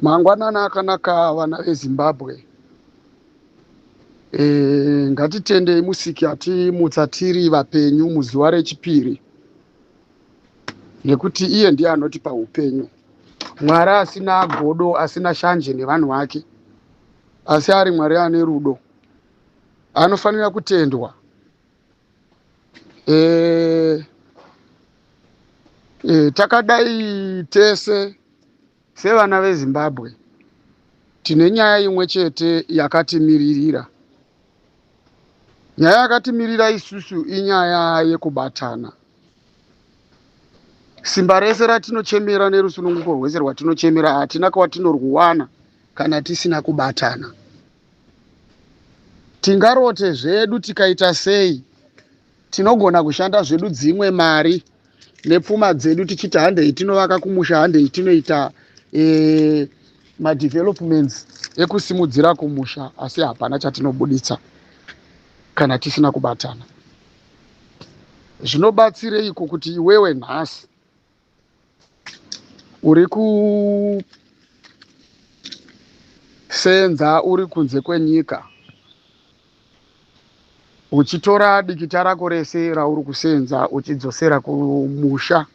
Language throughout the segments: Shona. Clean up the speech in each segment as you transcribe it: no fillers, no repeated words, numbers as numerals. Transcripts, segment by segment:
Mangwanani akanaka vana veZimbabwe. E, ngatitendei musiki atimutsa tiri vapenyu muzuva rechipiri nekuti iye ndiye anotipa upenyu. Mwari asina godo asina shanje nevanhu vake, asi ari Mwari ane rudo, anofanira kutendwa. E, e, takadai tese Sevana veZimbabwe, tine nyaya imwe chete yakatimiririra. Nyaya yakatimirira isusu inyaya yekubatana. Simba rese ratinochemera nerusununguko rwese rwatinochemera hatina kwatinorwuwana kana tisina kubatana. Tingarote zvedu tikaita sei, tinogona kushanda zvedu dzimwe mari nepfuma dzedu tichiti handei tinovaka kumusha handei tinoita e, madevelopments ekusimudzira kumusha asi hapana chatinobuditsa kana tisina kubatana zvinobatsireiko kuti iwewe nhasi uri kusenza uri kunze kwenyika uchitora dikita rako rese rauri kusenza uchidzosera kumusha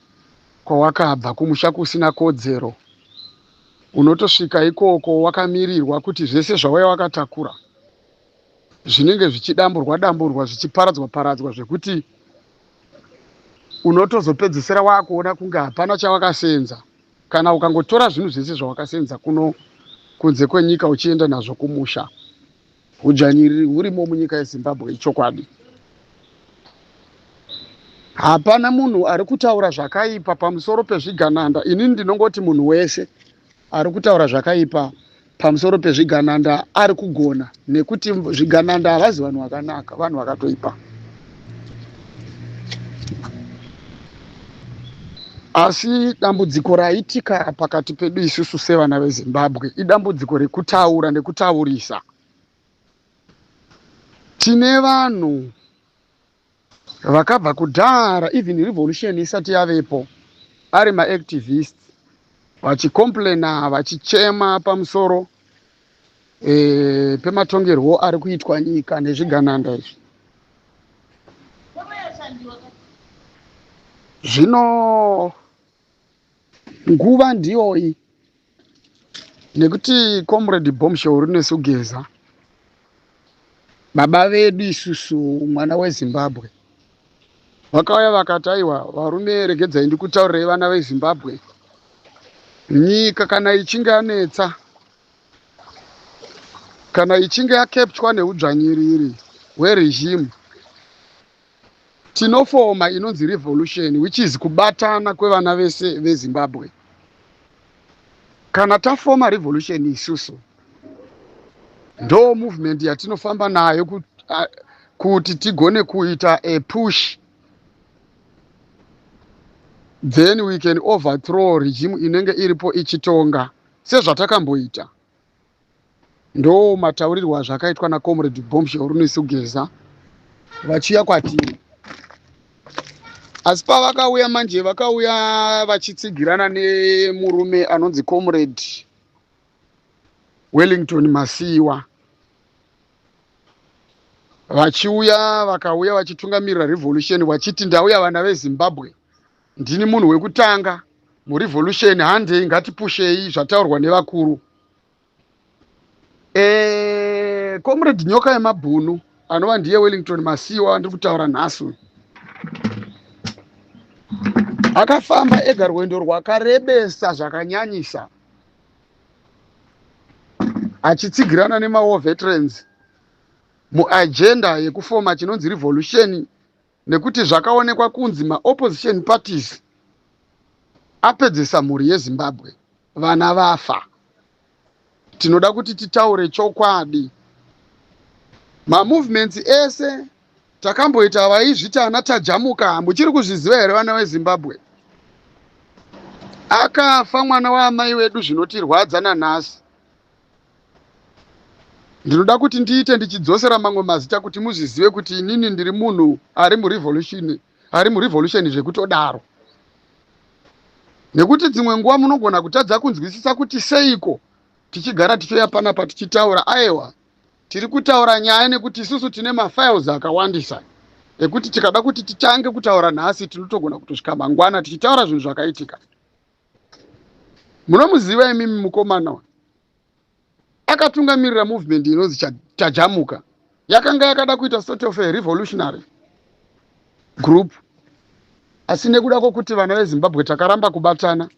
kwawakabva kumusha kusina kodzero unotosvika ikoko wakamirirwa kuti zvese zvauya wakatakura zvinenge zvichidamburwa damburwa zvichiparadzwa paradzwa zvekuti unotozopedzisira wakuona kunge hapana chawakasenza kana ukangotora zvinhu zvese zvawakasenza kuno kunze kwenyika uchienda nazvo kumusha hudzvanyiriri hurimo munyika yezimbabwe ichokwadi hapana munhu ari kutaura zvakaipa pamusoro pezvigananda inini ndinongoti munhu wese ari kutaura zvakaipa pamusoro pezvigananda ari kugona nekuti zvigananda havazi vanhu vakanaka vanhu vakatoipa asi dambudziko raitika pakati pedu isusu sevana vezimbabwe idambudziko rekutaura nekutaurisa tine vanhu vakabva kudhara even revolution isati yavepo ari maactivists vachicomplaina vachichema pamusoro e, pematongerwo ari kuitwa nyika nezvigananda izvi zvino nguva ndiyoyi nekuti comrade bombshell rinesu geza baba vedu isusu mwana wezimbabwe vakauya vakati aiwa varume regedzai ndikutaurirei vana vezimbabwe nyika kana ichinge yanetsa kana ichinge yakepchwa neudzvanyiriri hweregime tinofoma inonzi revolution which is kubatana kwevana vese vezimbabwe kana tafoma revolution isusu ndo movement yatinofamba nayo kuti tigone kuita a push then we can overthrow regime inenge iripo ichitonga sezvatakamboita Ndo mataurirwo azvakaitwa naComrade Bombshell Runesu Geza vachiuya kwatiri. Asi pavakauya manje vakauya vachitsigirana nemurume anonzi Comrade Wellington Masiyiwa. Vachiuya vakauya vachitungamirira revolution vachiti ndauya vana veZimbabwe ndini munhu wekutanga murevolution handei ngatipushei zvataurwa nevakuru. Eh, comrade nyoka yemabhunu anova ndiye Wellington Masiwa andiri kutaura nhasi uyu akafamba ega rwendo rwakarebesa zvakanyanyisa achitsigirana nemawar veterans muagenda yekufoma chinonzi revolution nekuti zvakaonekwa kunzi maopposition parties apedzesa mhuri yeZimbabwe, vana vafa. Tinoda kuti titaure chokwadi. Mamovements ese takamboita vaizviti ana Tajamuka, muchiri kuzviziva here vana veZimbabwe? Akafa mwana waamai wedu zvinotirwadza nanhasi. Ndinoda kuti ndiite ndichidzosera mamwe mazita kuti muzvizive kuti inini ndiri munhu ari murevolution, ari murevolution zvekutodaro. Nekuti dzimwe nguva munogona kutadza kunzwisisa kuti seiko Tichigara tichiuya panapa tichitaura, aiwa, tiri kutaura nyaya nekuti isusu tine mafiles akawandisa ekuti tikada kuti titange kutaura nhasi tinotogona kutosvika mangwana tichitaura zvinhu zvakaitika. Munomuziva imimi mukomana uyu akatungamirira movement inonzi Tajamuka, yakanga yakada kuita sort of a revolutionary group, asi nekuda kwokuti vana veZimbabwe takaramba kubatana,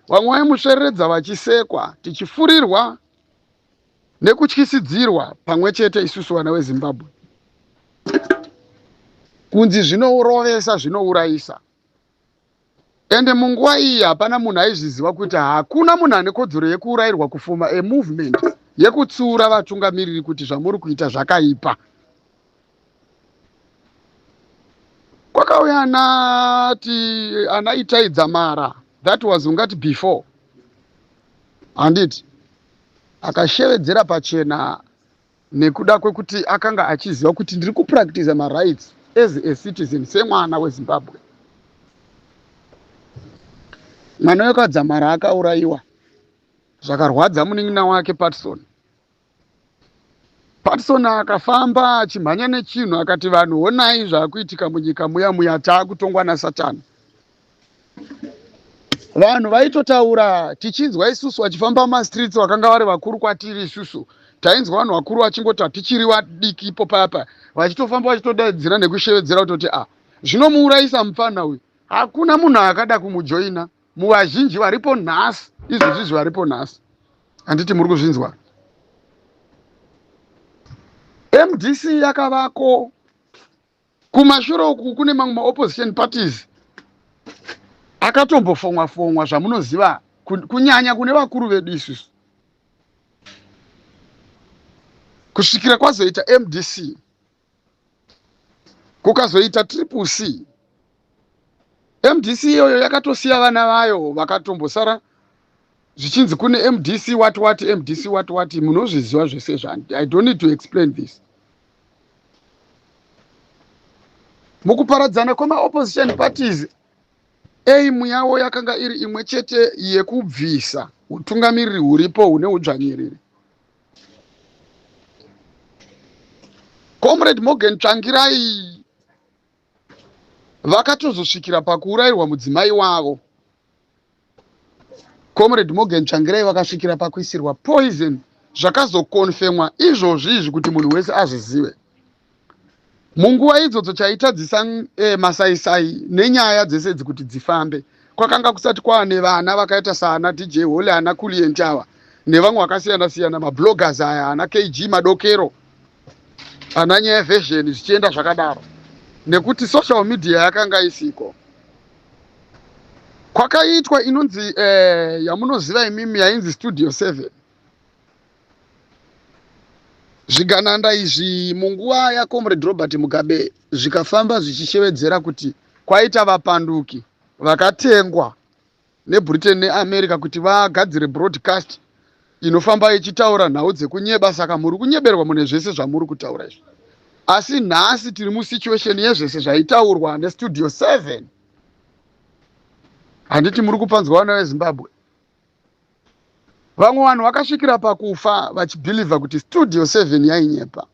vamwe vaimusvereredza vachisekwa, tichifurirwa nekutyisidzirwa pamwe chete isusu vana veZimbabwe, kunzi zvinorovesa, zvinourayisa. Ende munguva iyi hapana munhu aizviziva kuti hakuna munhu ane kodzero yekuurayirwa kufuma a movement yekutsiura vatungamiriri kuti zvamuri kuita zvakaipa. Kwakauya anati ana Itai Dzamara, that was ungati before, handiti, akashevedzera pachena nekuda kwekuti akanga achiziva kuti ndiri kupractiza marights as a citizen semwana weZimbabwe. Mwana wekwaDzamara akaurayiwa zvakarwadza munin'ina wake Patson. Patson akafamba achimhanya nechinhu akati, vanhu honai zvaakuitika munyika muya muya, taakutongwa naSatani. Vanhu vaitotaura tichinzwa isusu vachifamba mumastreets, vakanga vari vakuru kwatiri isusu. Tainzwa vanhu vakuru vachingoti hatichiri vadiki ipo paya paya, vachitofamba vachitodaidzira nekushevedzera kutoti a zvinomuurayisa mupfana uyu. Hakuna munhu akada kumujoina muvazhinji varipo nhasi, izvozvi varipo nhasi, handiti muri kuzvinzwa? MDC yakavako kumashure uku, kune mamwe maopposition parties akatombofomwa fomwa zvamunoziva, kunyanya kune vakuru vedu isusu, kusvikira kwazoita MDC, kukazoita Triple C. MDC iyoyo yakatosiya vana vayo vakatombosara zvichinzi kune MDC what what, MDC what what, munozviziva zvese zvandi, I don't need to explain this. Mukuparadzana kwemaopposition parties, aim yavo yakanga iri imwe chete yekubvisa utungamiriri huripo hune udzvanyiriri. Comrade Morgan Tsvangirai vakatozosvikira pakuurayirwa mudzimai wavo. Comrade Morgan Tsvangirai vakasvikira pakuisirwa poison, zvakazokonfemwa izvozvi izvi kuti munhu wese azvizive. Munguva idzodzo chaitadzisa masaisai nenyaya dzese idzi kuti dzifambe, kwakanga kusati kwaane vana vakaita saana DJ Holy, ana Kulient ava nevamwe vakasiyana siyana, mabloggers aya, ana KG Madokero, ana Nyaya Version, zvichienda zvakadaro, nekuti social media yakanga isiko. Kwakaitwa inonzi yamunoziva imimi yainzi Studio 7. Zvigananda izvi munguva yaComrade Robert Mugabe zvikafamba zvichishevedzera kuti kwaita vapanduki vakatengwa neBritain neAmerica kuti vagadzire broadcast inofamba ichitaura nhau dzekunyeba, saka muri kunyeberwa mune zvese zvamuri kutaura izvi. Asi nhasi tiri musituation yezvese zvaitaurwa neStudio 7, handiti muri kupanzwa vana veZimbabwe? Vamwe vanhu vakasvikira pakufa vachibhilivha kuti Studio 7 yainyepa.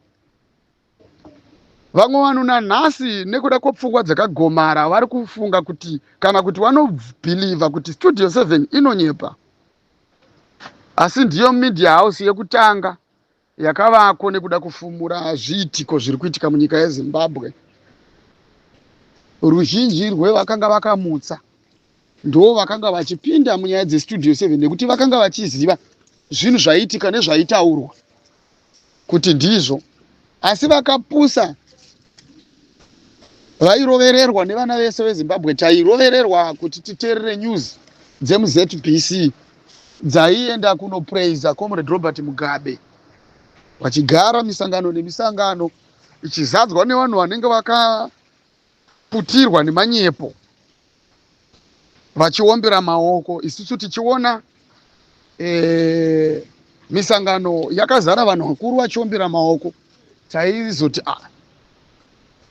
Vamwe vanhu nanhasi nekuda kwepfungwa dzakagomara vari kufunga kuti, kana kuti vanobhilivha kuti Studio 7 inonyepa. Asi ndiyo media house yekutanga yakavako nekuda kufumura zviitiko zviri kuitika munyika yeZimbabwe. Ruzhinji rwevakanga vakamutsa ndo vakanga vachipinda munyaya dzeStudio 7 nekuti vakanga vachiziva zvinhu zvaiitika nezvaitaurwa kuti ndizvo. Asi vakapusa vairovererwa nevana vese veZimbabwe, tairovererwa kuti titeerere news dzemuZBC dzaienda kunopraisa Comrade Robert Mugabe, vachigara misangano nemisangano ichizadzwa nevanhu vanenge vakaputirwa nemanyepo vachiombera maoko, isusu tichiona misangano yakazara vanhu vakuru vachiombera maoko. Taizoti a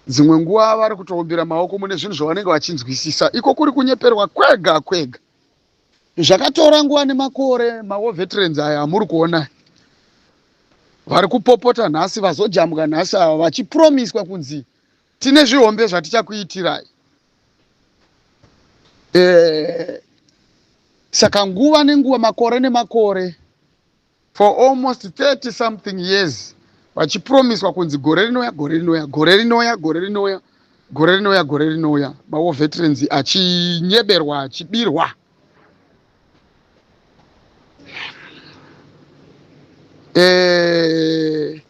dzimwe nguva vari kutoombera maoko mune zvinhu zvavanenge vachinzwisisa, iko kuri kunyeperwa kwega kwega. Zvakatora nguva nemakore mawar veterans aya amuri kuona vari kupopota nhasi vazojambwa nhasi ava vachipromiswa kunzi tine zvihombe zvatichakuitirai. E, saka nguva nenguva makore nemakore for almost 30 something years vachipromiswa kunzi gore rinouya gore rinouya gore rinouya gore rinouya gore rinouya gore rinouya mawar veterans achinyeberwa achibirwa eh,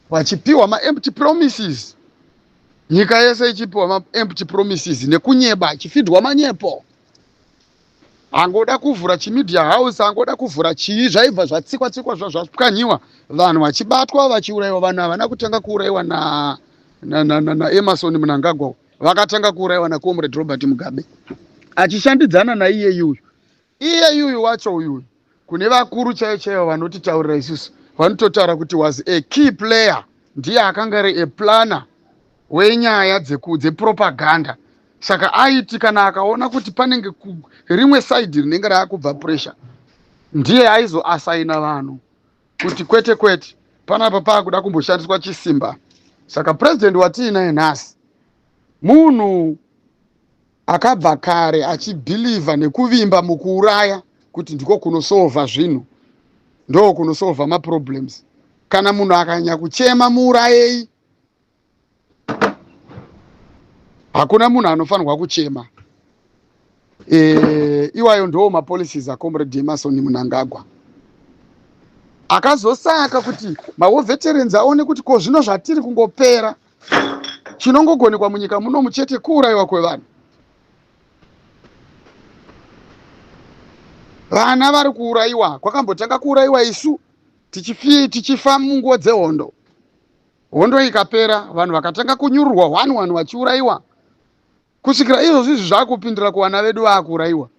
vachipiwa maempty promises nyika yese ichipiwa maempty promises nekunyeba ichifidwa manyepo angoda kuvhura chimedia house angoda kuvhura chii zvaibva zvatsikwa tsikwa zvapwanyiwa vanhu vachibatwa vachiurayiwa vanhu havana kutanga kuurayiwa naEmmerson na, na, na Mnangagwa vakatanga kuurayiwa naComrade Robert Mugabe achishandidzana naiye yuyu iye yuyu wacho uyuyu kune vakuru chaiyo chaiyo vanotitaurira isusu vanototaura kuti was a key player ndiye akanga ari a planner wenyaya dzepropaganda saka aiti kana akaona kuti panenge rimwe side rinenge raakubva pressure ndiye aizoasaina vanhu kuti kwete kwete panapa paakuda kumboshandiswa chisimba saka president watiinaye nhasi munhu akabva kare achibhilivha nekuvimba mukuuraya kuti ndiko kunosolva zvinhu ndo kunosolva maproblems kana munhu akanya kuchema muurayei hakuna munhu anofanirwa kuchema e, iwayo ndiwo mapolicies acomrade Emmerson Mnangagwa akazosaka kuti mawar veterans aone kuti ko zvino zvatiri kungopera chinongogonekwa munyika munomu chete kuurayiwa kwevanhu vana vari kuurayiwa kwakambotanga kuurayiwa isu tichifa munguva dzehondo hondo ikapera vanhu vakatanga kunyururwa one one vachiurayiwa kusvikira izvozvi izvi zvakupindira kuvana vedu vaakuurayiwa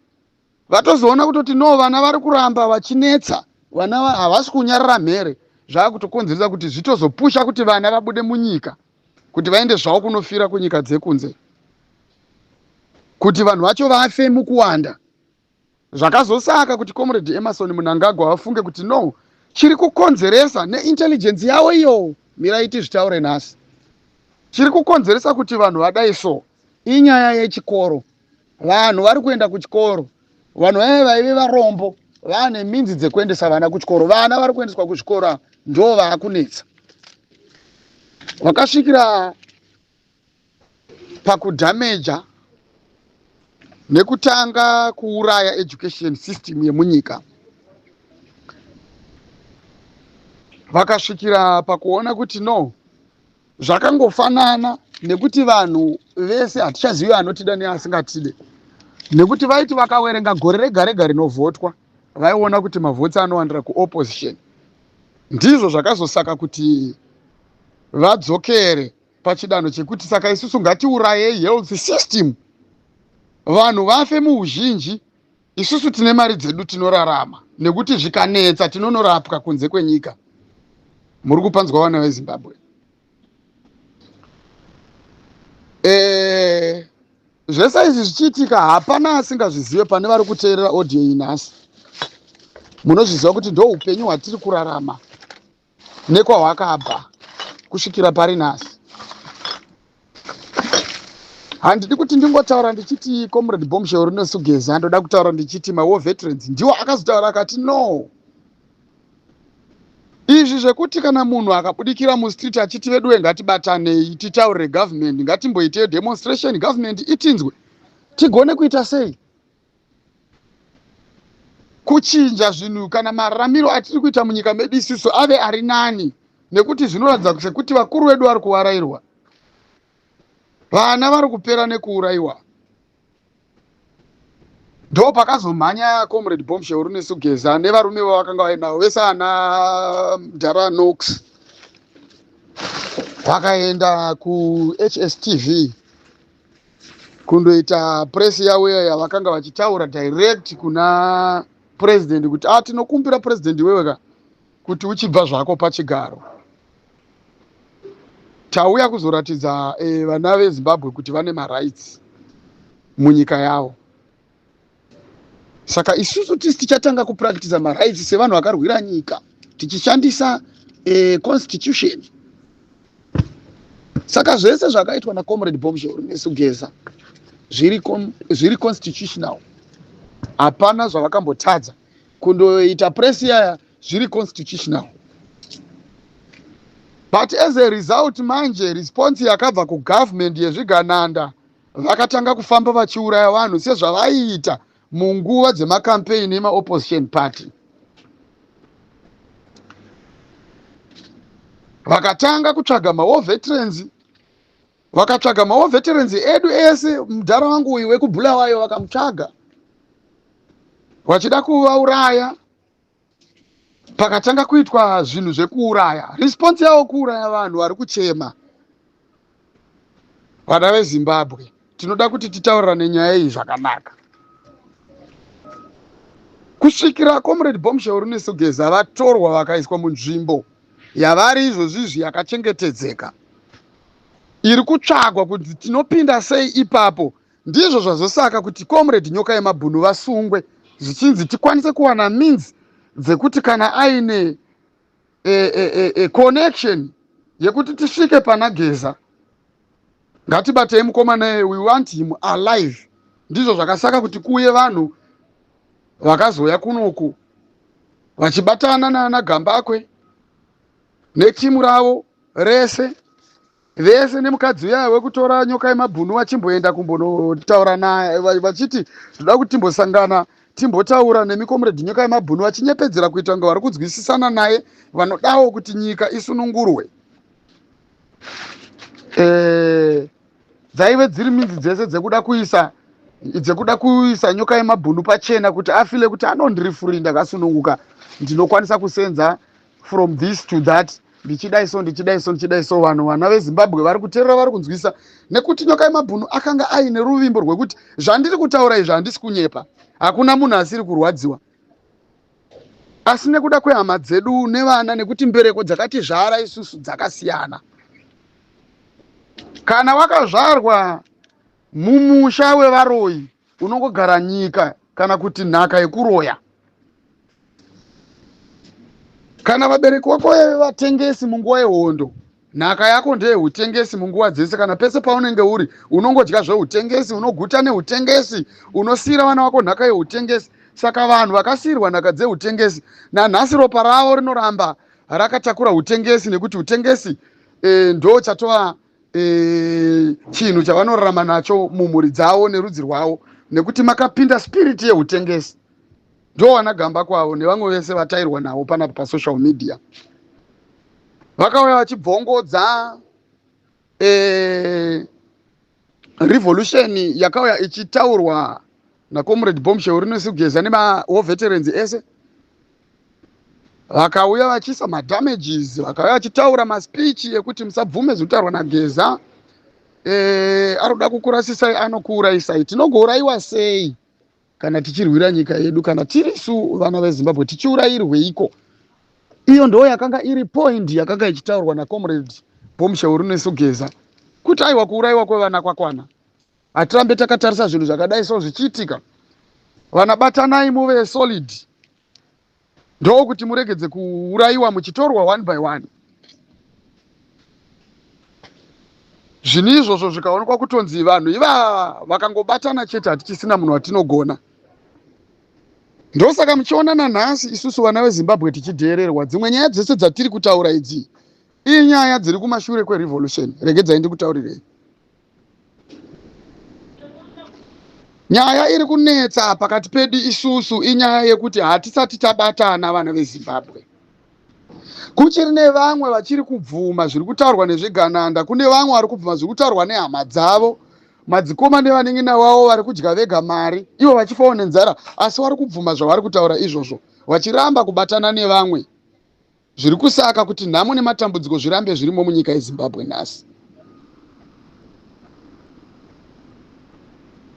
vatozoona kutoti no vana vari kuramba vachinetsa vana havasi kunyarara mhere zvaakutokonzeresa kuti zvitozopusha kuti vana vabude munyika kuti vaende zvavo kunofira kunyika dzekunze kuti vanhu vacho vafe mukuwanda Zvakazosaka kuti Comrade Emmerson Mnangagwa vafunge kuti no, chiri kukonzeresa neintelligence yavo iyo, mirai tizvitaure nhasi. Chiri kukonzeresa kuti vanhu vadai so inyaya yechikoro. Vanhu vari kuenda kuchikoro, vanhu vaive vaive varombo vane minzi dzekuendesa vana kuchikoro. Vana vari kuendeswa kuzvikoro ndo vaakunetsa. Vakasvikira pakudhameja nekutanga kuuraya education system yemunyika vakasvikira pakuona kuti no zvakangofanana nekuti vanhu vese hatichazivi anotida neasingatide nekuti vaiti vakawerenga gore rega rega rinovhotwa vaiona kuti mavhotsi anowandira kuopposition ndizvo zvakazosaka kuti vadzokere pachidanho chekuti saka isusu ngatiurayei health system vanhu vafe muuzhinji isusu tine mari dzedu tinorarama nekuti zvikanetsa tinonorapwa kunze kwenyika muri kupanzwa vana vezimbabwe e, zvese izvi zvichiitika hapana asingazvizive pane vari kuteerera audio iyi nhasi munozviziva kuti ndo upenyu hwatiri kurarama nekwahwakabva kusvikira pari nhasi handidi kuti ndingotaura ndichiti comrade bombshell rinosugeza ndoda kutaura ndichiti mawar veterans ndiwo akazotaura akati no izvi zvekuti kana munhu akabudikira mustreet achiti veduwe ngatibatanei titaurire government ngatimboitei demonstration government itinzwe tigone kuita sei kuchinja zvinhu kana mararamiro atiri kuita munyika medu isusu ave ari nani nekuti zvinoratidza sekuti vakuru vedu vari kuvarairwa vana vari kupera nekuurayiwa ndo pakazomhanya comrade bombshell rinesugeza nevarume vavakanga vainavo vese ana mdhara nox vakaenda kuhstv kundoita press yavo iya yavakanga vachitaura direct kuna president kuti ah tinokumbira president iwewe ka kuti uchibva zvako pachigaro tauya kuzoratidza eh, vana vezimbabwe kuti vane marights munyika yavo. Saka isusu tisi tichatanga kupractiza marights sevanhu vakarwira nyika tichishandisa constitution. Saka zvese zvakaitwa naComrade Bombshell neSugeza zviri constitutional. Hapana zvavakambotadza kundoita press yaya, zviri constitutional. But as a result manje, response yakabva kugovernment yezvigananda, vakatanga kufamba vachiuraya vanhu sezvavaiita munguva dzemacampaign emaopposition party. Vakatanga kutsvaga mawar veterans, vakatsvaga mawar veterans edu ese. Mudhara wangu uyu wekuBhulawayo vakamutsvaga vachida kuvauraya. Pakatanga kuitwa zvinhu zvekuuraya, response yavo kuuraya vanhu vari kuchema. Vana veZimbabwe, tinoda kuti titaurirane nyaya iyi zvakanaka kusvikira Comrade Bombshell Runesu Geza vatorwa, vakaiswa munzvimbo yavari izvozvizvi yakachengetedzeka, iri kutsvagwa kuti tinopinda sei ipapo. Ndizvo zvazosaka kuti Comrade Nyoka Yemabhunu vasungwe, zvichinzi tikwanise kuwana means dzekuti kana aine connection yekuti tisvike pana Geza, ngatibatei mukomana, we want him alive. Ndizvo zvakasaka kuti kuuye vanhu vakazoya kunoku vachibatana naana Gambakwe netimu ravo rese vese nemukadzi uya wekutora Nyoka Yemabhunu, vachimboenda kumbonotaura naye vachiti toda kuti timbosangana, timbotaura nemi Comrade Nyoka Yemabhunu, vachinyepedzera kuita kunge vari kunzwisisana naye, vanodawo kuti nyika isunungurwe. Dzaive dziri midzi dzese dzekuda kuisa Nyoka Yemabhunu pachena kuti afile kuti anondiri free, ndakasununguka, ndinokwanisa kusenza from this to that, ndichidai so, ndichidai so, ndichidai so. Vanhu, vana veZimbabwe vari kuteerera, vari kunzwisa, nekuti Nyoka Yemabhunu akanga aine ruvimbo rwekuti zvandiri kutaura izvi handisi kunyepa, hakuna munhu asiri kurwadziwa, asi nekuda kwehama dzedu nevana, nekuti mbereko dzakatizvara isusu dzakasiyana. Kana wakazvarwa mumusha wevaroyi, unongogara nyika kana kuti nhaka yekuroya. Kana vabereki vako vaive vatengesi munguva yehondo, nhaka yako ndeyeutengesi munguva dzese. Kana pese paunenge uri, unongodya zveutengesi, unoguta neutengesi, unosiyira vana vako nhaka yeutengesi. Saka vanhu vakasiyirwa nhaka dzeutengesi, nanhasi ropa ravo rinoramba rakatakura utengesi, nekuti utengesi ndo chatova chinhu chavanorarama nacho mumhuri dzavo nerudzi rwavo, nekuti makapinda spirit yeutengesi. Ndo vana Gamba kwavo nevamwe vese vatairwa navo panapa pasocial media, vakauya vachibvongodza revolution yakauya ichitaurwa naComrade Bombshell Rinosugeza nemawar veterans ese. Vakauya vachiisa madamages, vakauya vachitaura maspeech ekuti musabvume zvinotaurwa naGeza, ari kuda kukurasisai, anokuurayisai. Tinogourayiwa sei kana tichirwira nyika yedu? Kana tirisu vana veZimbabwe, tichiurayirweiko? Iyo ndo yakanga iri point yakanga ichitaurwa naComrade Bombshell Rinesugeza, kuti aiwa, kuurayiwa kwevana kwakwana, hatirambe takatarisa zvinhu zvakadai so zvichiitika. Vana, batanai muve solid, ndokuti muregedze kuurayiwa muchitorwa one by one. Zvinhu izvozvo zvikaonekwa kutonzi vanhu ivava vakangobatana chete, hatichisina munhu watinogona. Ndosaka muchiona nanhasi isusu vana veZimbabwe tichidheererwa. Dzimwe nyaya dzese dzatiri kutaura idzi inyaya dziri kumashure kwerevolution. Regedzai ndikutaurirei nyaya iri kunetsa pakati pedu isusu. Inyaya yekuti hatisati tabatana, vana veZimbabwe. Kuchiri nevamwe vachiri kubvuma zviri kutaurwa nezvegananda, kune vamwe vari kubvuma zviri kutaurwa nehama dzavo, madzikoma nevanin'ina vavo vari kudya vega mari, ivo vachifawo nenzara, asi vari kubvuma zvavari kutaura izvozvo, vachiramba kubatana nevamwe. Zviri kusaka kuti nhamo nematambudziko zvirambe zvirimo munyika yeZimbabwe nhasi.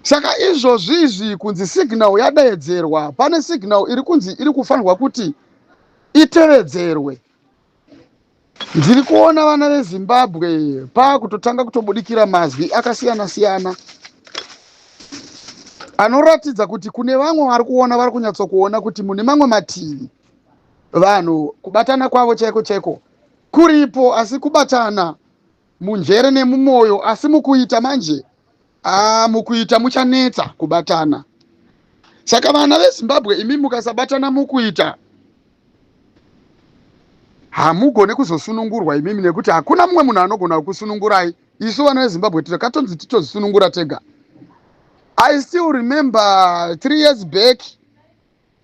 Saka izvozvi izvi kunzi signal yadaedzerwa, pane signal iri kunzi iri kufanirwa kuti itevedzerwe. Ndiri kuona vana veZimbabwe paakutotanga kutobudikira mazwi akasiyana siyana. Anoratidza kuti kune vamwe vari kuona, vari kunyatsokuona kuti mune mamwe mativi vanhu kubatana kwavo chaiko chaiko kuripo, asi kubatana munjere nemumwoyo, asi mukuita manje, a mukuita muchanetsa kubatana. Saka vana veZimbabwe, imi mukasabatana mukuita, hamugone kuzosunungurwa imimi, nekuti hakuna mumwe munhu anogona kusunungurai. Isu vana veZimbabwe takatonzi titozisunungura tega. I still remember 3 years back,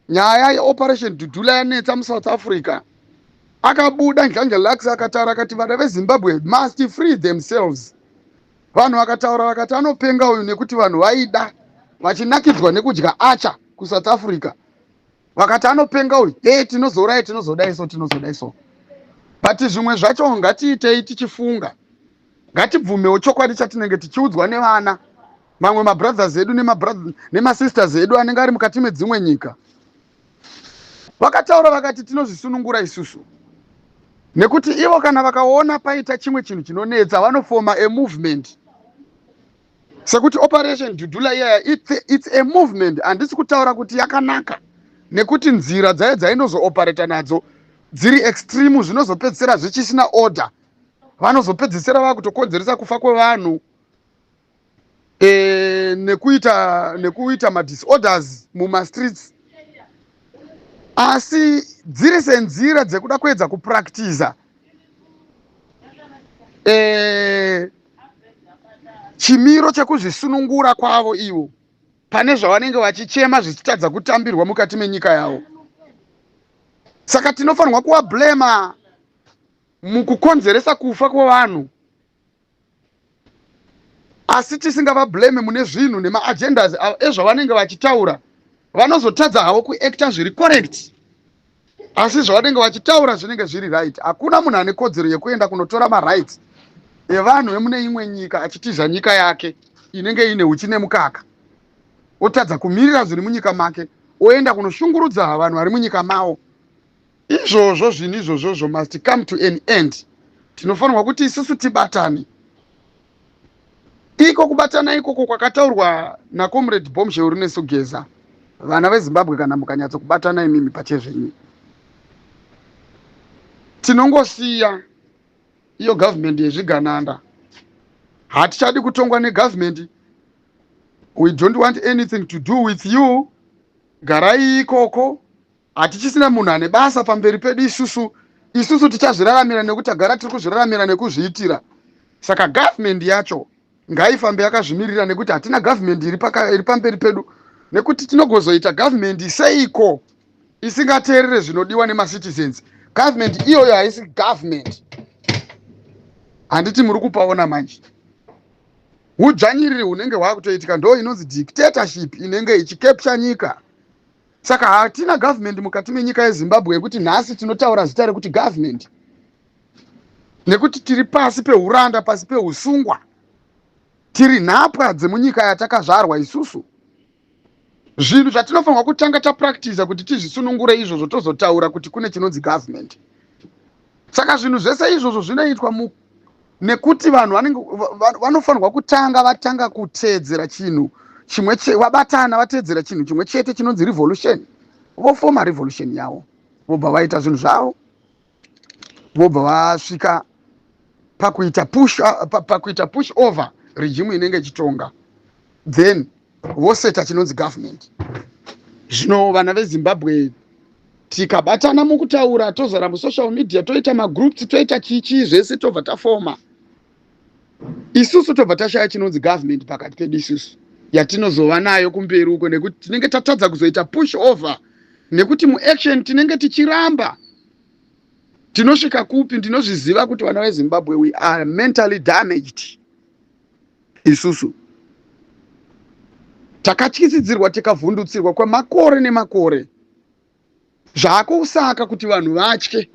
nyaya yeOperation Dudula yanetsa muSouth Africa. Akabuda Nhlanhla Lux, akataura akati vana veZimbabwe must free themselves. Vanhu vakataura vakati anopenga uyu, nekuti vanhu vaida vachinakidzwa nekudya acha kuSouth Africa. Vakati anopenga uyu, e tinozorai, tinozodai so, tinozodai so. But zvimwe zvacho ngatiitei tichifunga, ngatibvumewo chokwadi chatinenge tichiudzwa nevana, mamwe mabrothers edu nemasisters edu anenge ari mukati medzimwe nyika. Vakataura vakati tinozvisunungura isusu, nekuti ivo kana vakaona paita chimwe chinhu chinonetsa, vanofoma a movement, sekuti Operation Dudula iyaya, it's a movement. Handisi kutaura kuti yakanaka, nekuti nzira dzayo dzainozooperata nadzo dziri extreme, zvinozopedzisira zvichisina order. Vanozopedzisira vakutokonzeresa kufa kwevanhu nekuita madisorders mumastreets. Asi dziri senzira dzekuda kuedza kupractisa chimiro chekuzvisunungura kwavo ivo pane zvavanenge vachichema zvichitadza kutambirwa mukati menyika yavo. Saka tinofanirwa kuvablema mukukonzeresa kufa kwevanhu, asi tisingavablame mune zvinhu nemaagendas ezvavanenge vachitaura. Vanozotadza havo kuacta zviri correct, asi zvavanenge vachitaura zvinenge zviri right. Hakuna munhu ane kodzero yekuenda kunotora marights evanhu vemune imwe nyika achitiza nyika yake inenge ine uchi nemukaka, otadza kumirira zviri munyika make, oenda kunoshungurudza vanhu vari munyika mavo. Izvozvo zvinhu izvozvozvo must come to an end. Tinofanirwa kuti isusu tibatane. Iko kubatana ikoko kwakataurwa naComrade Bombshell Runesu Geza, vana veZimbabwe, kana mukanyatsokubatana imimi pachezvenyu, tinongosiya iyo gavhumendi yezvigananda. Hatichadi kutongwa negavhumendi. We don't want anything to do with you. Garai ikoko. Hatichisina munhu ane basa pamberi pedu isusu. Isusu tichazviraramira, nekuti tagara tiri kuzviraramira nekuzviitira. Saka gavhumendi yacho ngaifambe yakazvimirira, nekuti hatina gavhumendi iri pamberi pedu, nekuti tinogozoita gavhumendi seiko isingateerere zvinodiwa nemacitizens? Gavhumendi iyoyo haisi gavhumendi. Handiti muri kupaona manje udzvanyiriri hunenge hwakutoitika? Ndo inonzi dictatorship inenge ichicapture nyika. Saka hatina gavhumendi mukati menyika yeZimbabwe yekuti nhasi tinotaura zita rekuti gavhumendi, nekuti tiri pasi peuranda, pasi peusungwa, tiri nhapwa dzemunyika yatakazvarwa isusu. Zvinhu zvatinofanirwa kutanga tapractisa kuti tizvisunungure izvozvo, tozotaura kuti kune chinonzi gavhumendi. Saka zvinhu zvese izvozvo zvinoitwa nekuti vanhu vanofanirwa kutanga vatanga kuteedzera chinhu chimwe, vabatana, vateedzera chinhu chimwe chete chinonzi revolution. Vofoma revolution yavo, vobva vaita zvinhu zvavo, vobva vasvika pakuita push over regime inenge ichitonga, then voseta chinonzi government. Zvino vana veZimbabwe, tikabatana mukutaura, tozara musocial media, toita magroups, toita chichi zvese, tobva tafoma isusu, tobva tashaya chinonzi government pakati pedu isusu yatinozova nayo kumberi uko, nekuti tinenge tatadza kuzoita push over, nekuti muaction tinenge tichiramba. Tinosvika kupi? Ndinozviziva kuti vana veZimbabwe, we are mentally damaged isusu. Takatyisidzirwa, tikavhundutsirwa kwemakore nemakore. Zvaakusaka kuti vanhu vatye,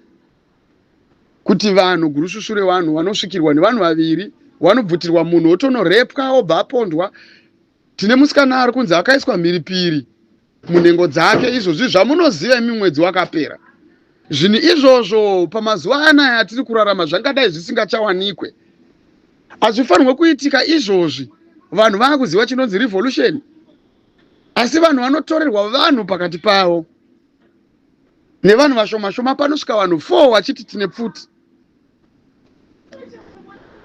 kuti vanhu gurusvusvu revanhu vanosvikirwa nevanhu vaviri, vanobvutirwa munhu, otonorepwa, obva apondwa. Tine musikana ari kunzi akaiswa mhiripiri munhengo dzake izvozvi zvamunoziva imi mwedzi wakapera. Zvinhu izvozvo pamazuva anaya atiri kurarama zvangadai zvisingachawanikwe. Hazvifanirwe kuitika izvozvi. Vanhu vaakuziva chinonzi revolution. Asi vanhu vanotorerwa vanhu pakati pavo nevanhu vashoma shoma. Panosvika vanhu 4 vachiti tine pfuti,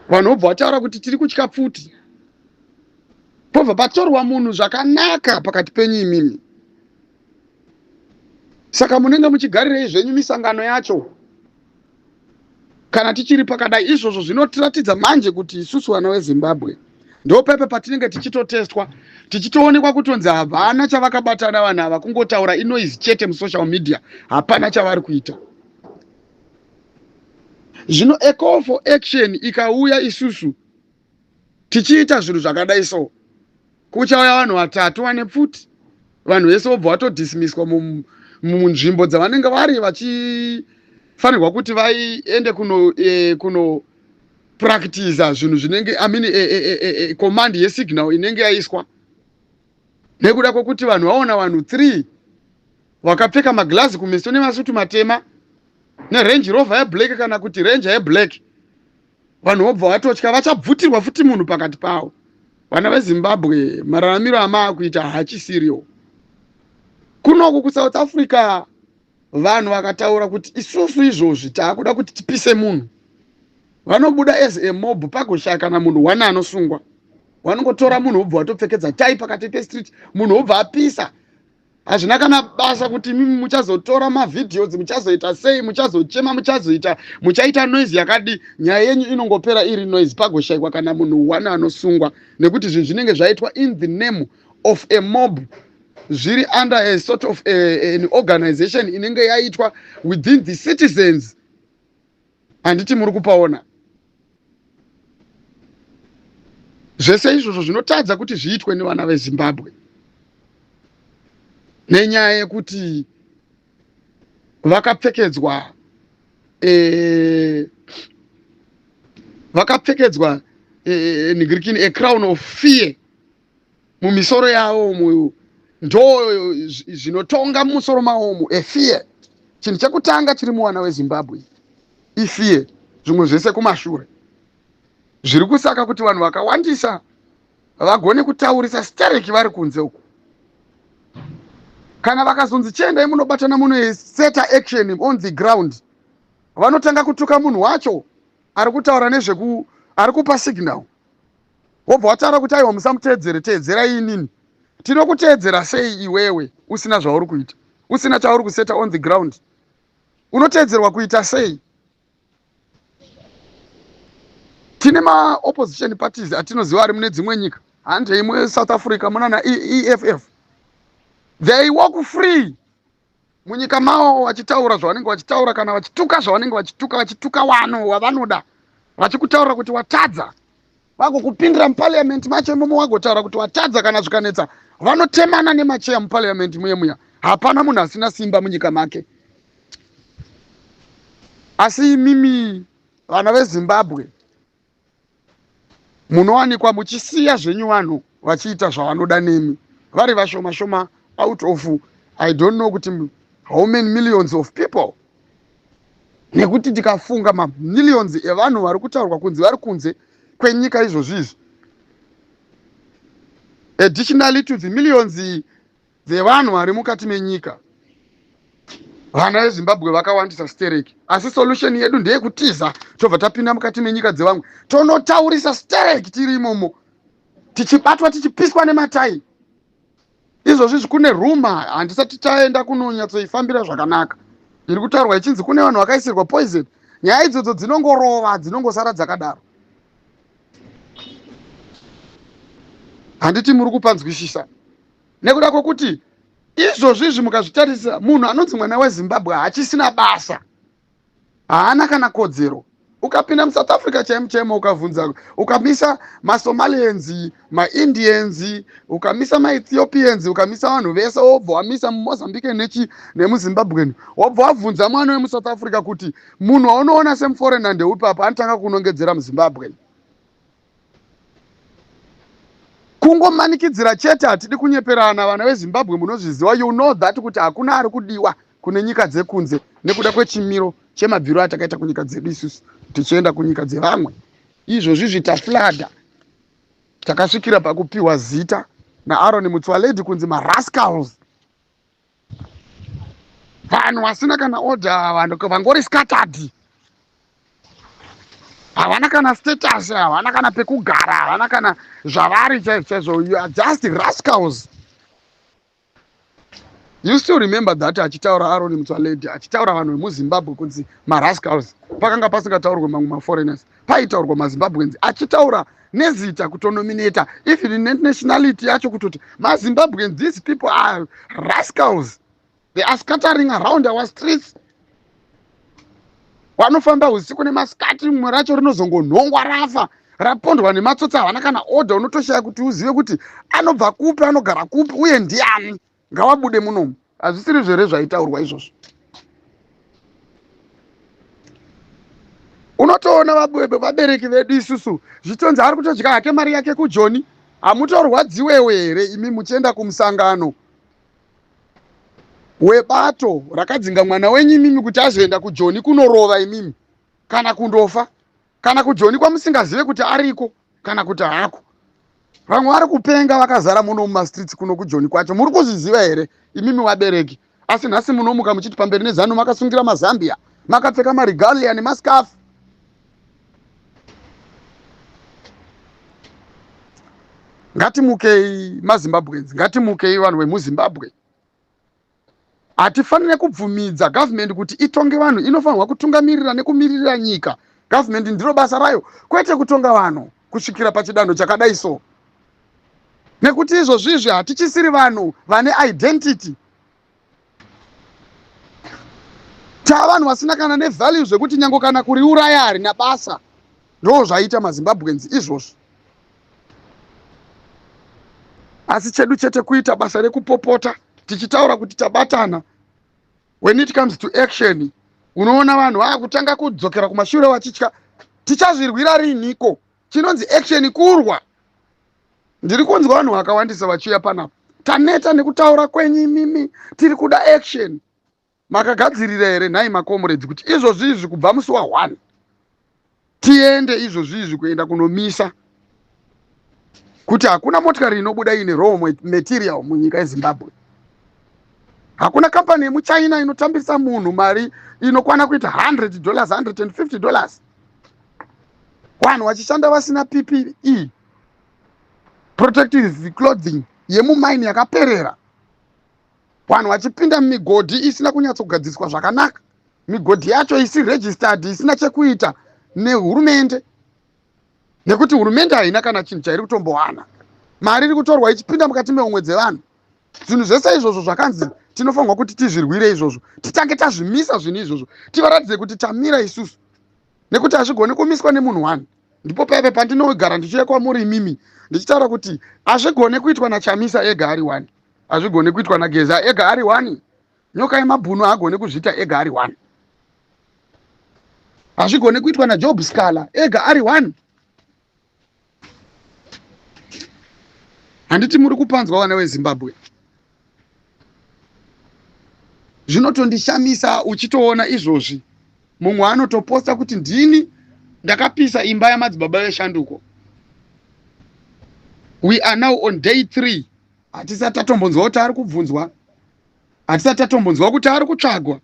vanhu vobva vataura kuti tiri kutya pfuti, pobva patorwa munhu zvakanaka pakati penyu imimi. Saka munenge muchigarirei zvenyu misangano yacho kana tichiri pakadai? Izvozvo zvinotiratidza manje kuti isusu vana veZimbabwe ndopepe patinenge tichitotestwa, tichitoonekwa kutonzi havana chavakabatana vanhu ava, kungotaura inoise chete musocial media, hapana chavari kuita. Zvino a call for action ikauya, isusu tichiita zvinhu zvakadai, so kuchauya vanhu vatatu vane pfuti, vanhu vese vobva vatodismiswa munzvimbo dzavanenge vari vachifanirwa kuti vaende kuno practiza zvinhu zvinenge, I mean, command yesignal inenge yaiswa, nekuda kwekuti vanhu vaona vanhu 3 vakapfeka maglazi kumeso nemasutu matema neRange Rover yeblack kana kuti Ranger yeblack, vanhu vobva vatotya, vachabvutirwa futi munhu pakati pavo. Vana veZimbabwe, mararamiro amaakuita haachisiriwo. Kunoku kuSouth Africa, vanhu vakataura kuti isusu izvozvi taakuda kuti tipise munhu, vanobuda as a mob, pagoshaya kana munhu one anosungwa. Vanongotora munhu, wobva watopfekedza tai pakati pestreet, munhu wobva apisa. Hazvina kana basa kuti imimi muchazotora mavideos, muchazoita sei, muchazochema, muchazoita, muchaita noise yakadi, nyaya yenyu inongopera iri noise, pagoshayikwa kana munhu one anosungwa, nekuti zvinhu zvinenge zvaitwa in the name of a mob, zviri under a sort of an organization inenge yaitwa within the citizens. Handiti muri kupaona? Zvese izvozvo zvinotadza kuti zviitwe nevana veZimbabwe nenyaya yekuti vakapfekedzwa nigirikini, a crown of fear mumisoro yavo umu. Ndo zvinotonga mumusoro mavo umu, a fear. Chinhu chekutanga chiri muwana weZimbabwe ifear, zvimwe zvese kumashure. Zviri kusaka kuti vanhu vakawandisa vagone kutaurisa stereki vari kunze uku. Kana vakazonzi chiendai munobatana, munoiseta action on the ground, vanotanga kutuka munhu wacho ari kutaura nezveku ari kupa signal, wobva wataura kuti aiwa, musamuteedzere, teedzerai inini. Tinokuteedzera sei iwewe usina zvauri kuita, usina chauri kuseta on the ground? Unoteedzerwa kuita sei? Tine maopposition parties atinoziva ari mune dzimwe nyika. Handei muSouth Africa, munana EFF, they walk free munyika mavo vachitaura zvavanenge vachitaura, kana vachituka zvavanenge vachituka, vachituka wano wavanoda, vachikutaura kuti watadza, vagokupindira muparliament macho imomo, vagotaura kuti watadza. Kana zvikanetsa, vanotemana nemacheya muparliament muye muya. Hapana munhu asina simba munyika make. Asi imimi vana veZimbabwe munowanikwa muchisiya zvenyu vanhu vachiita zvavanoda nemi, vari vashoma shoma out of I don't know kuti how many millions of people, nekuti tikafunga mamillions evanhu vari kutaurwa kunzi vari kunze kwenyika izvozvi izvi, additionally to the millions dzevanhu vari mukati menyika, vana veZimbabwe vakawandisa stereki. Asi solution yedu ndeyekutiza, tobva tapinda mukati menyika dzevamwe, tonotaurisa stereki tiri imomo, tichibatwa, tichipiswa nematai. Izvozvi izvi kune rumour, handisati taenda kunonyatsoifambira zvakanaka, iri kutaurwa ichinzi kune vanhu vakaisirwa poison. Nyaya idzodzo dzinongorova, dzinongosara dzakadaro. Handiti muri kupanzwisisa? Nekuda kwokuti izvozvi izvi mukazvitarisa, munhu anonzi mwana weZimbabwe haachisina basa, haana kana kodzero. Ukapinda muSouth Africa chaimo chaimo, ukabvunza, ukamisa maSomalians, maIndians, ukamisa maEthiopians, ukamisa vanhu vese, wobva wamisa muMozambique nechi nemuZimbabwen, wobva wabvunza mwana wemuSouth Africa kuti munhu waunoona semuforeigner ndeupi apa, anotanga kunongedzera muZimbabwe. Kungomanikidzira chete. Hatidi kunyeperana, vana veZimbabwe, munozviziva, you know that kuti hakuna ari kudiwa kune nyika dzekunze nekuda kwechimiro chemabviro atakaita kunyika dzedu isusu tichienda kunyika dzevamwe. Izvozvi zvitaflada, takasvikira pakupiwa zita. naAaron Motsoaledi kunzi marascals, vanhu vasina kana order, vanhu vangori scattered, havana kana status, havana kana pekugara, havana kana zvavari chaizvo chaizvo. You are just rascals. You still remember that achitaura Aaron Motsoaledi, achitaura vanhu vemuZimbabwe kunzi marascals. Pakanga pasingataurwe mamwe maforeigners, paitaurwa maZimbabweans, achitaura nezita, kutonominata even nationality yacho, kutoti maZimbabweans, these people are rascals, they are scattering around our streets, vanofamba usiku nemasikati, rimwe racho rinozongonhongwa rafa, rapondwa nematsotsi, havana kana order. Unotoshaya kuti uzive kuti anobva kupi, anogara kupi, uye ndiani. Ngavabude munomu. Hazvisiri zvere zvaitaurwa izvozvo? Unotoona vabereki vedu isusu zvitonzi ari kutodya hake mari yake kuJoni. Hamutorwadziwewo here imi muchienda kumusangano webato rakadzinga mwana wenyu imimi kuti azoenda kuJoni kunorova imimi, kana kundofa, kana kuJoni kwamusingazive kuti ariko kana kuti haako? Vamwe vari kupenga vakazara muno mumastreets kuno kuJoni kwacho. Muri kuzviziva here imimi vabereki? Asi nhasi munomuka muchiti pamberi neZANU, makasungira mazambia, makapfeka maregalia nemascarf. Ngatimukei maZimbabweans, ngatimukei vanhu vemuZimbabwe. Hatifanire kubvumidza gavhumendi kuti itonge vanhu. Inofanirwa kutungamirira nekumiririra nyika. Gavhumendi ndiro basa rayo, kwete kutonga vanhu kusvikira pachidanho chakadai so, nekuti izvozvizvi hatichisiri vanhu vane identity. Taa vanhu vasina kana nevalue, zvekuti nyange kana kuriuraya harina basa. Ndo zvaita maZimbabweans izvozvo. Asi chedu chete kuita basa rekupopota tichitaura kuti tabatana. When it comes to action, unoona vanhu vaakutanga kudzokera kumashure vachitya. Tichazvirwira riniko? Chinonzi action kurwa. Ndiri kunzwa vanhu vakawandisa vachiuya panapa, taneta nekutaura kwenyu imimi, tiri kuda action. Makagadzirira here nhai macomrades kuti izvozvi izvi kubva musi wa1 tiende izvozvi izvi kuenda kunomisa kuti hakuna motikari inobuda ine raw material munyika yeZimbabwe, hakuna kambani yemuChina inotambisa munhu mari inokwana kuita $100, $150, vanhu vachishanda vasina PPE, protective clothing yemumaini yakaperera, vanhu vachipinda mumigodhi isina kunyatsogadziriswa zvakanaka, migodhi yacho isi registered, isina chekuita nehurumende, nekuti hurumende haina kana chinhu chairi kutombowana, mari iri kutorwa ichipinda mukati mehomwe dzevanhu? Zvinhu zvese izvozvo zvakanzi tinofanirwa kuti tizvirwire izvozvo, titange tazvimisa zvinhu izvozvo, tivaratidze kuti tamira isusu, nekuti hazvigoni kumiswa nemunhu one. Ndipo paipe pandinogara ndichiuya kwamuri imimi ndichitaura kuti hazvigone kuitwa naChamisa ega ari one, hazvigone kuitwa naGeza ega ari one, Nyoka yemabhunu haagone kuzviita ega ari one, hazvigone kuitwa naJob Sikhala ega ari one. Handiti muri kupanzwa, vana veZimbabwe? Zvinotondishamisa uchitoona izvozvi mumwe anotoposta kuti ndini ndakapisa imba yamadzibaba veshanduko. We are now on day 3, hatisati tatombonzwa kuti ari kubvunzwa, hatisati tatombonzwa kuti ari kutsvagwa.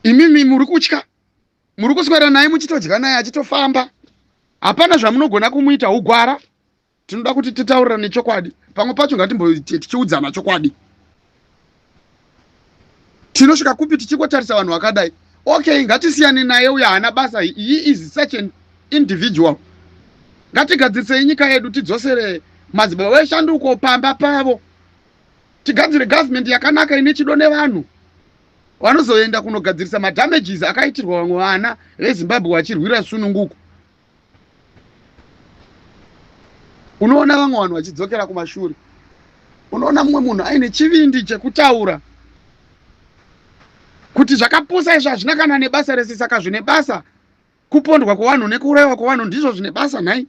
Imimi muri kutya, muri kuswera naye, muchitodya naye, achitofamba, hapana zvamunogona kumuita. Ugwara. Tinoda kuti titaurirane chokwadi. Pamwe pacho ngatimboite tichiudzana chokwadi. Tinosvika kupi tichingotarisa vanhu vakadai? Okay, ngatisiyane naye uyo, haana basa. He is such an individual. Ngatigadzirisei nyika yedu, tidzosere madzibaba veshanduko pamba pavo, tigadzire gavhumendi yakanaka ine chido nevanhu vanozoenda kunogadzirisa madamages akaitirwa vamwe vana veZimbabwe vachirwira sununguko. Unoona vamwe vanhu vachidzokera kumashure. Unoona mumwe munhu aine chivindi chekutaura kuti zvakapusa izvo hazvina kana nebasa rese. Saka zvine basa kupondwa kwevanhu nekuurayiwa kwevanhu, ndizvo zvine basa nhai?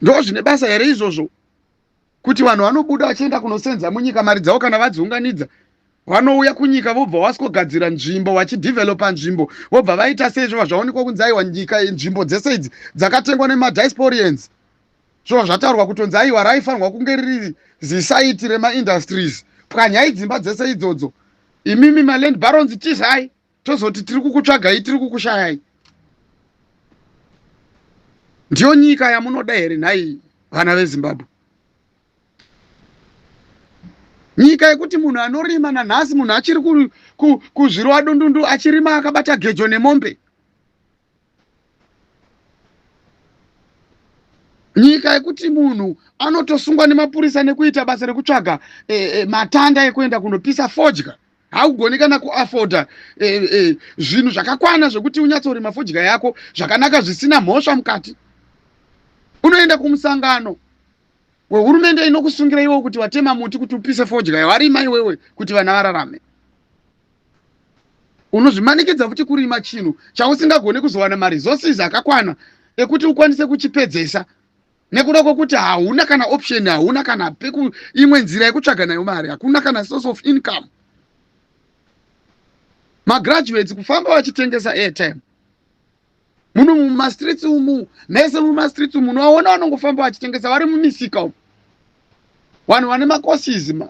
Ndo zvine basa here izvozvo, kuti vanhu vanobuda vachienda kunosenza munyika, mari dzavo kana vadziunganidza? Vanouya kunyika vobva waswogadzira nzvimbo vachidevelopa nzvimbo vobva vaita sei zvobva zvaonekwa kunzi aiwa nyika nzvimbo dzese idzi dzakatengwa nemadiasporians zvobva zvataurwa kutonzi aiwa raifanirwa kunge riri zisaiti remaindustries pwanyai dzimba dzese idzodzo imimi maland barons tizai tozoti tiri kukutsvagai tiri kukushayai ndiyo nyika yamunoda here nhai vana vezimbabwe nyika yekuti munhu anorima nanhasi munhu achiri kuzvirova dundundu achirima akabata gejo nemombe nyika yekuti munhu anotosungwa nemapurisa nekuita basa rekutsvaga e, e, matanda ekuenda kunopisa fodya haugoni kana kuafoda e, e, zvinhu zvakakwana zvekuti unyatsorima fodya yako zvakanaka zvisina mhosva mukati unoenda kumusangano wehurumende inokusungira iwewe kuti watema muti kuti upise fodya yawarima iwewe kuti vana vararame unozvimanikidza futi kurima chinhu chausingagone kuzowana maresources akakwana ekuti ukwanise kuchipedzesa nekuda kwekuti hauna kana option hauna kana peku imwe nzira yekutsvaga nayo mari hakuna kana source of income magraduates kufamba vachitengesa airtime muno mumastreets umu mese mumastreets umu unovaona vanongofamba vachitengesa vari mumisika umu vanhu vane makosses ma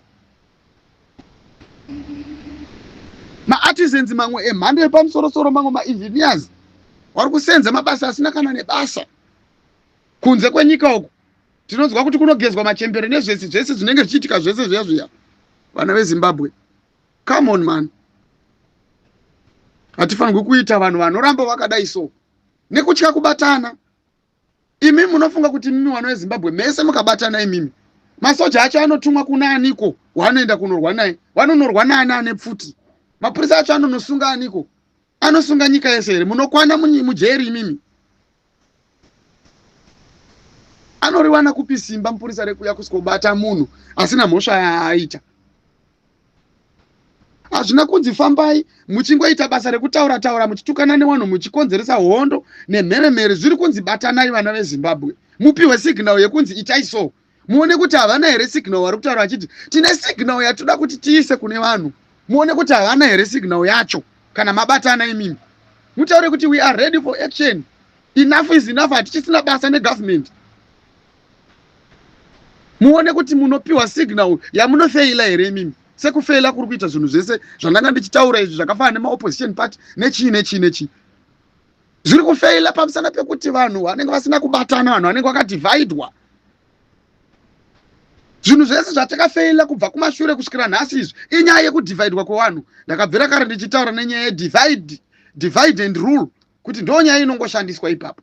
maartisans mamwe emhando yepamusorosoro mamwe maengineers vari kusenza mabasa asina kana nebasa kunze kwenyika uku tinonzwa kuti kunogezwa machembere nezvese zvese zvinenge zvichiitika zvese zviya zviya vana vezimbabwe come on man hatifanirwi kuita vanhu vanoramba vakadai so nekutya kubatana imi munofunga kuti imimi vana vezimbabwe mese mukabatana imimi masoja acho anotumwa kuna aniko waanoenda kunorwa naye vanonorwa naani ane pfuti mapurisa acho anonosunga aniko anosunga nyika yese here munokwana mujeri imimi anoriwana kupi simba mupurisa rekuya kusvikobata munhu asina mhosva yaaita hazvina kunzi fambai muchingoita basa rekutaura taura muchitukana nevanhu muchikonzeresa hondo nemheremhere zviri kunzi batanai vana vezimbabwe mupiwe signal yekunzi itai so muone kuti havana here signal vari kutaura vachiti tine signal yatoda kuti tiise kune vanhu muone kuti havana here signal yacho kana mabatana imimi mutaure kuti we are ready for action enough is enough hatichisina basa negovernment muone kuti munopiwa signal yamunofeila here imimi sekufeila kuri kuita zvinhu zvese zvandanga ndichitaura izvi zvakafanana nemaopposition party nechii nechii nechii zviri kufeila pamusana pekuti vanhu vanenge vasina kubatana vanhu vanenge vakadhivhaidwa zvinhu zvese zvatakafeila kubva kumashure kusvikira nhasi izvi inyaya yekudhivhaidwa kwevanhu ndakabvira kare ndichitaura nenyaya yedivide divide and rule kuti ndo nyaya inongoshandiswa ipapo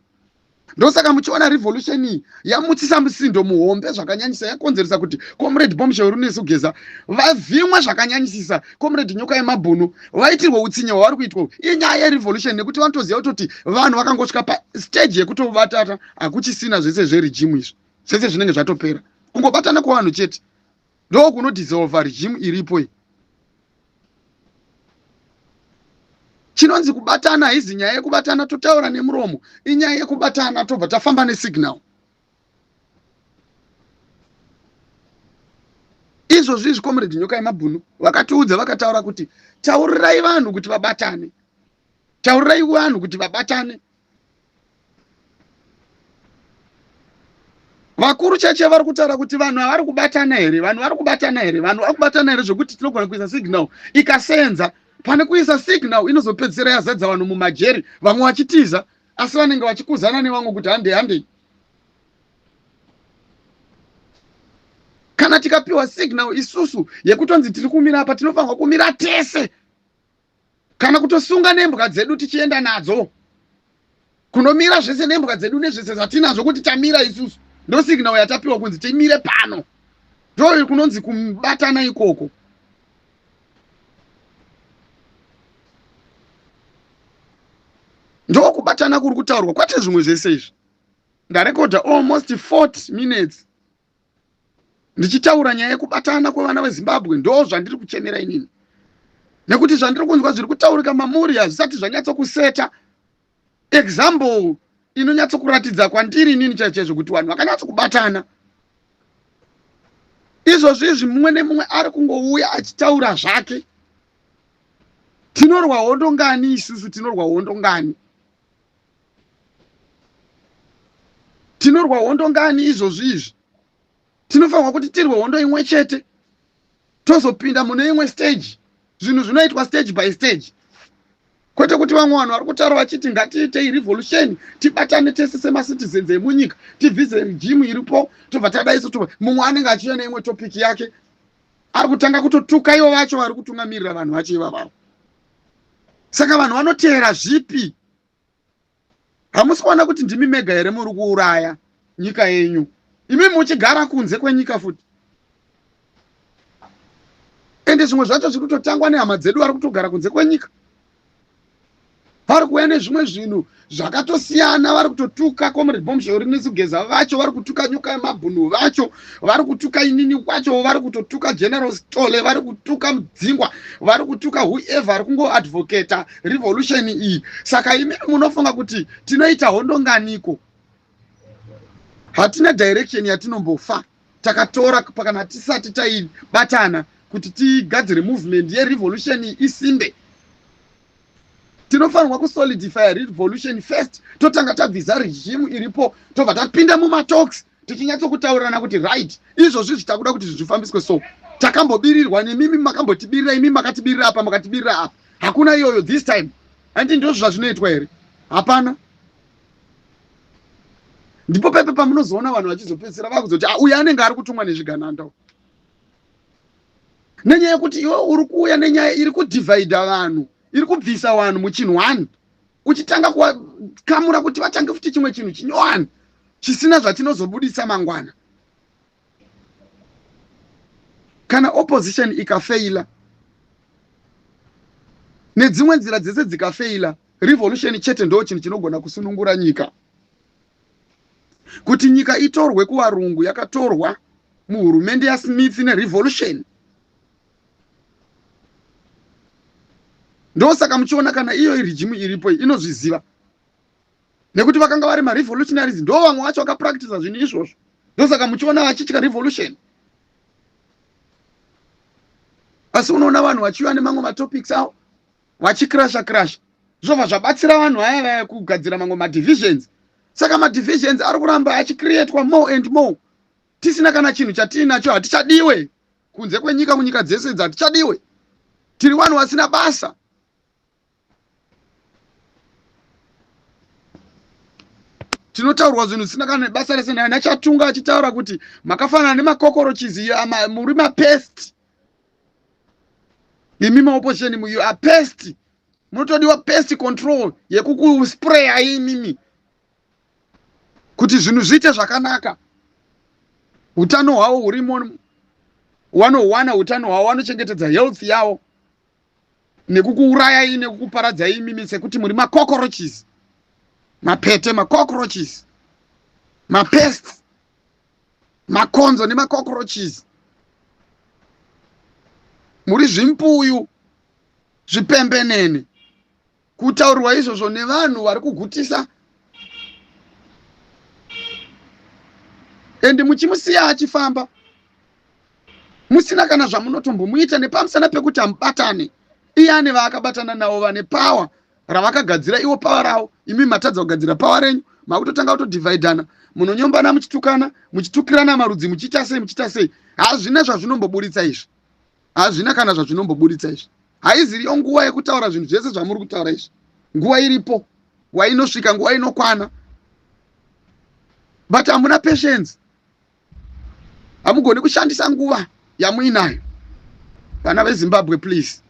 ndosaka muchiona revolution iyi yamutsisa musindo muhombe zvakanyanyisa yakonzeresa kuti comrade bombshell runesu geza vavhimwe zvakanyanyisisa comrade nyoka yemabhunu vaitirwe utsinye hwavari kuitwa inyaya yerevolution nekuti vanotoziva kutoti vanhu vakangosvika pastage yekutobatata hakuchisina zvese zveregimu izvi zvese zvinenge zvatopera kungobatana kwevanhu chete ndokunodissolva regime iripo iyi chinonzi kubatana haizi nyaya yekubatana totaura nemuromo inyaya yekubatana tobva tafamba nesignal izvozvi izvi comrade nyoka yemabhunu vakatiudza vakataura kuti taurirai vanhu kuti vabatane taurirai vanhu kuti vabatane vakuru cheche vari kutaura kuti vanhu havari kubatana here vanhu vari kubatana here vanhu vari kubatana here zvekuti tinogona kuisa signal ikasenza pane kuisa signal inozopedzisira yazadza vanhu mumajeri vamwe vachitiza asi vanenge vachikuzana nevamwe kuti handei handei kana tikapiwa signal isusu yekutonzi tiri kumira apa tinofanirwa kumira tese kana kutosunga nembwa dzedu tichienda nadzo kunomira zvese nembwa dzedu nezvese zvatinazvo kuti tamira isusu ndo signal yatapiwa kunzi timire pano ndo kunonzi kubatana ikoko ndokubatana kuri kutaurwa kwete zvimwe zvese izvi ndarekodha almost 40 minutes ndichitaura nyaya yekubatana kwevana vezimbabwe ndo zvandiri kuchemera inini nekuti zvandiri kunzwa zviri kutaurika mamuri hazvisati zvanyatsokuseta example inonyatsokuratidza kwandiri inini chaicho chaizvo kuti vanhu vakanyatsokubatana izvozvi izvi mumwe nemumwe ari kungouya achitaura zvake. Tinorwa hondo ngani isusu? Tinorwa hondo ngani? Tinorwa hondo ngani izvozvi izvi? Tinofanirwa kuti tirwe hondo imwe chete, tozopinda mune imwe stage. Zvinhu zvinoitwa stage by stage, kwete kuti vamwe vanhu vari kutaura vachiti ngatiitei revolution, tibatane tese semacitizens emunyika, tibvise regime iripo, tobva tadaiso. Tobva mumwe anenge achiuya neimwe topic yake, ari kutanga kutotuka ivo vacho vari kutungamirira vanhu vacho ivavavo. Saka vanhu vanoteera zvipi? Hamusi kuona kuti ndimi mega here muri kuuraya nyika yenyu, imi muchigara kunze kwenyika futi? Ende zvimwe zvacho zviri kutotangwa nehama dzedu vari kutogara kunze kwenyika. Vari kuuya nezvimwe zvinhu zvakatosiyana. Vari kutotuka Comrade Bombshell Nesugeza vacho, vari kutuka Nyoka Yemabhunu vacho, vari kutuka inini kwacho, vari kutotuka General Stole, vari kutuka Mudzingwa, vari kutuka whoever ari kungoadvocata revolution iyi. Saka imi munofunga kuti tinoita hondo nganiko? Hatina direction yatinombofa takatora kana tisati taibatana kuti tigadzire movement yerevolution isimbe. Tinofanirwa kusolidify revolution first, totanga tabvisa regime iripo, tobva tapinda mumatalks tichinyatsokutaurirana kuti right, izvozvi zvitakuda kuti zvifambiswe. So takambobirirwa nemimi, makambotibirira imi, makatibirira apa, makatibirira apa. Hakuna iyoyo this time. Handiti ndozvo zvazvinoitwa here? Hapana. Ndipo pepe pamunozoona vanhu vachizopedzisira vakuzoti, ah, uyu anenge ari kutumwa nezvigananda, nenyaya yekuti iwe uri kuuya nenyaya iri kudhivhaidha vanhu, iri kubvisa vanhu muchinhu one, uchitanga kuvakamura kuti vatange futi chimwe chinhu chinyowani chisina zvatinozobudisa mangwana. Kana opposition ikafeila nedzimwe nzira dzese dzikafeila, revolution chete ndo chinhu chinogona kusunungura nyika. Kuti nyika itorwe kuvarungu, yakatorwa muhurumende yaSmith nerevolution. Ndosaka muchiona kana iyo regime iripo inozviziva, nekuti vakanga vari marevolutionaries, ndo vamwe vacho vakapractisa zvinhu izvozvo. Ndosaka muchiona vachitya revolution. Asi unoona vanhu vachiuya nemamwe matopics avo, vachikrasha krasha, zvobva zvabatsira vanhu vaya vaya kugadzira mamwe madivisions. Saka madivisions ari kuramba achicreatwa more and more, tisina kana chinhu chatiinacho. Hatichadiwe kunze kwenyika, munyika dzese idzi hatichadiwe, tiri vanhu vasina basa. Tinotaurwa zvinhu zvisina kana nebasa rese. Naye naChatunga achitaura kuti makafanana nemakokorochizi, muri mapest imi maopposition, you are pest, munotodiwa pest control yekukuspraya imimi kuti zvinhu zviite zvakanaka. Utano hwavo hurimo, wanowana utano hwavo, vanochengetedza health yavo nekukuurayai, nekukuparadzai imimi, sekuti muri macockroaches, mapete, macockroaches, mapest, makonzo nemacockroaches. Muri zvimpuyu, zvipembenene. Kutaurirwa izvozvo nevanhu vari kugutisa, and muchimusiya achifamba musina kana zvamunotombomuita, nepamusana pekuti hamubatane. Iye ane vaakabatana navo vane power ravakagadzira iwo, power ravo. Imi matadza kugadzira power renyu, makutotanga kutodhivhaidhana, munonyombana, muchitukana, muchitukirana marudzi, muchiita sei, muchiita sei. Hazvina zvazvinomboburitsa izvi, hazvina kana zvazvinomboburitsa izvi. Haiziriyo nguva yekutaura zvinhu zvese zvamuri kutaura izvi. Nguva iripo, nguva inosvika, nguva inokwana, but hamuna patience, hamugoni kushandisa nguva yamuinayo. Vana veZimbabwe, please.